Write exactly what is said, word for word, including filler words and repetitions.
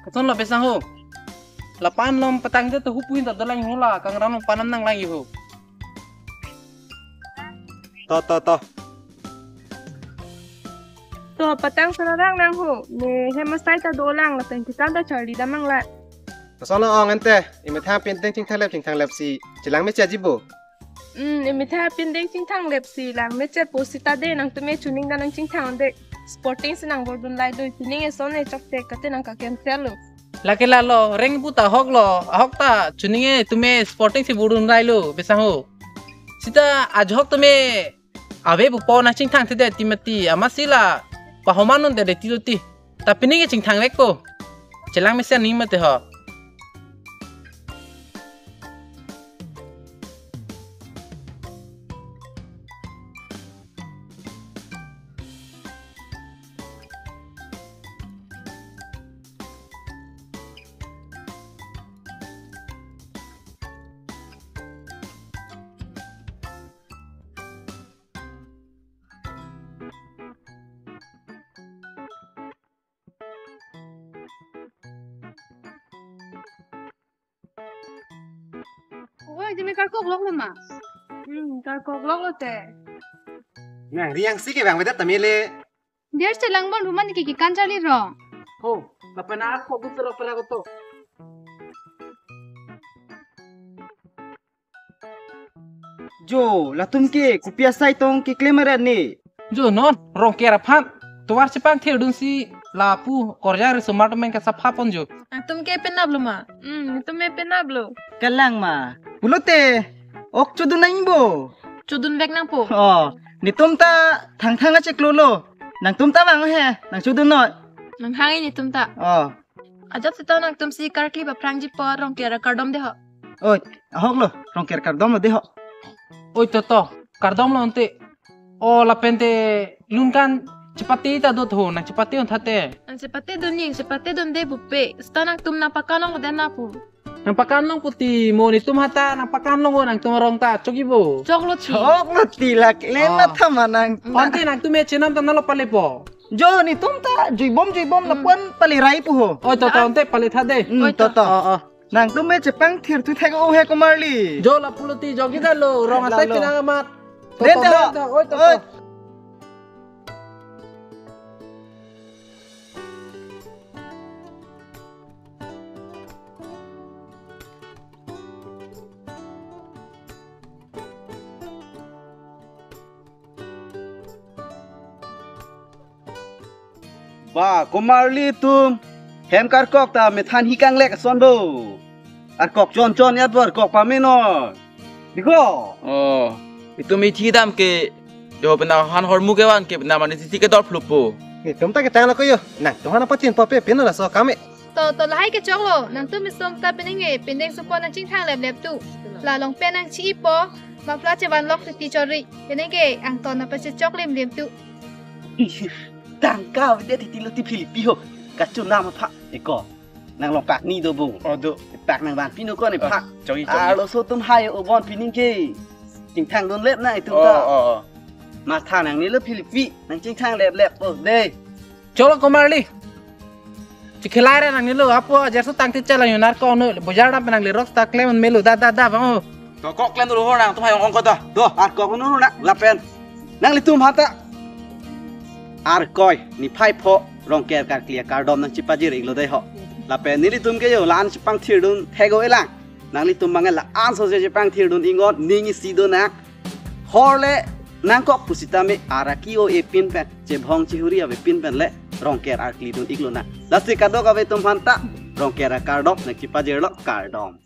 Kosonlo Besang ho? Lapu-an along patang te to hupu hin ta dolang ho la, kangrang along pu-an nanglang ho. To, to, to. To, patang sararang nang ho. Ne hem asai ta dolang, lapen kita ta charli damnang la. Kosonlo ong ante, emethang pindeng chingthanglep chingthanglep si chelang mecheji bo. Hmm, emethang pindeng chingthanglep si lang meche po seta de, nangtum me chuning ta nangchingthang de. Sporting si nangbordun lailo, pining eson e chokche kate nang kakem chelo. Lake lalo, reng pu ta ahok lo, ahok ta chuning e tumi sporting si bordun lailo, Besang ho. Seta ajok tumi ave pupo nangchingthang te de ti mati, amatsi la pahoman non te de ti lo ti. Ta pining e chingthanglek ko. Chelang mesen ni mate ho. Oi, tumi karkok lok lo ma? Hmm, karkok lok lo te. Nang riang si ke bang vedet tame le. Dia chelang bon rumah ni kiki kan charli rong. Ho, lapen ako gutur opera ko to. Jo, latum ke kopi asai tong keklem arat ni. Jo non, Rongker aphan tovar chepangthirdun si lapu korjang risomar atum pen kasapha pon jo. Atum ke penap lo ma? Hmm, atum ke penap lo. Kalang ma. Pulote, ok chodun nang bo. Chodun vek nangpo. Oh, netum ta thangthang acheklo lo. Nangtum ta vang he, nang chodun noi. Nang hang netum ta. Oh. Ajat seta nangtum si karkli aphrangji apot Rongker akardom de ho. Oi, ahok lo, Rongker kardom lo de ho. Oi, to to, kardom lo ante. O lapen te lun kan chepate ta do tho, nang chepate on thate. Nang chepatedun ning, chepatedun de pupe. Seta nangtum nangpakan long den na pu. Nangpakan long puti mo netum hata nangpakan long nangtum arong ta chokji bo. Choklo ti. Choklo ti lak le Oh. matha manang. Ante nangtum me chenam ta nalo palepo. Jo netum ta juibom juibom Hmm. lapu-an palerai pu ho. Oi to to Ah. ante pale tha de. Hmm, Oi to to. to. Oh, oh. Nangtum me chepangthir thu thek o he komarli. Jo lapulo ti jo kita lo rong asai Lalo. pinang amat. To Den to ta. den ta. Oi to Oi. to. Ba, komarli atum, hem karkok ta methan hi kanglek ason bo. Arkok chon chon ya bo, arkok pameno. Diko? Oh, itum ithi dam ke, jo penang han hormu kevan ke, penang mane sisi kedor phlupo. Itum ta ketang lo ko yo. Nangtum han apa chin pape, pino laso kami. To, to lahai ke choklo, nangtum isom ta pining e, pindeng supo nangchingthang lep lep tu. La long pen nangchi-ipo, mapla chevan lok titi chori, pining e, angton nangpachechok lim lim tu. Tangka vide titi lo ti Philippi ho, kachunam apha, eko. Nang long pak ni do bo. Oh, do. Pak nang van pino ko ne Ah, pak. chokji, chokji. Arloso atum hai o bon pining ke. Chingthang dun lep na itum Oh, ta. oh, oh. Matha nang ni lo Philippi, nangchingthang lep lep po de. Cholo komarli. Chikhelai ra nang nilo apo ajar so tang ti chala yunar ko no bojar na penang le rok ta klem melo da da da bang o. To kok klem ro nangtum hai ong ko to. Do arkok no na lapen. Nanglitum hata. Arkoi nephai pho Rongker karkli akardom nangchipajir iklo dei ho. Lapen nelitum ke yo lan chepangthirdun thek-o elang. Nanglitum mangel la-an so chepangthirdun ingon ning isi do nang. Hor le nangkok pusitame araki o-e pin pen, chebhong chehuri ave pin pen le Rongker arkli dun iklo na. Lasi kadokave atum aphan ta Rongker akardom nangchipajirlo kardom.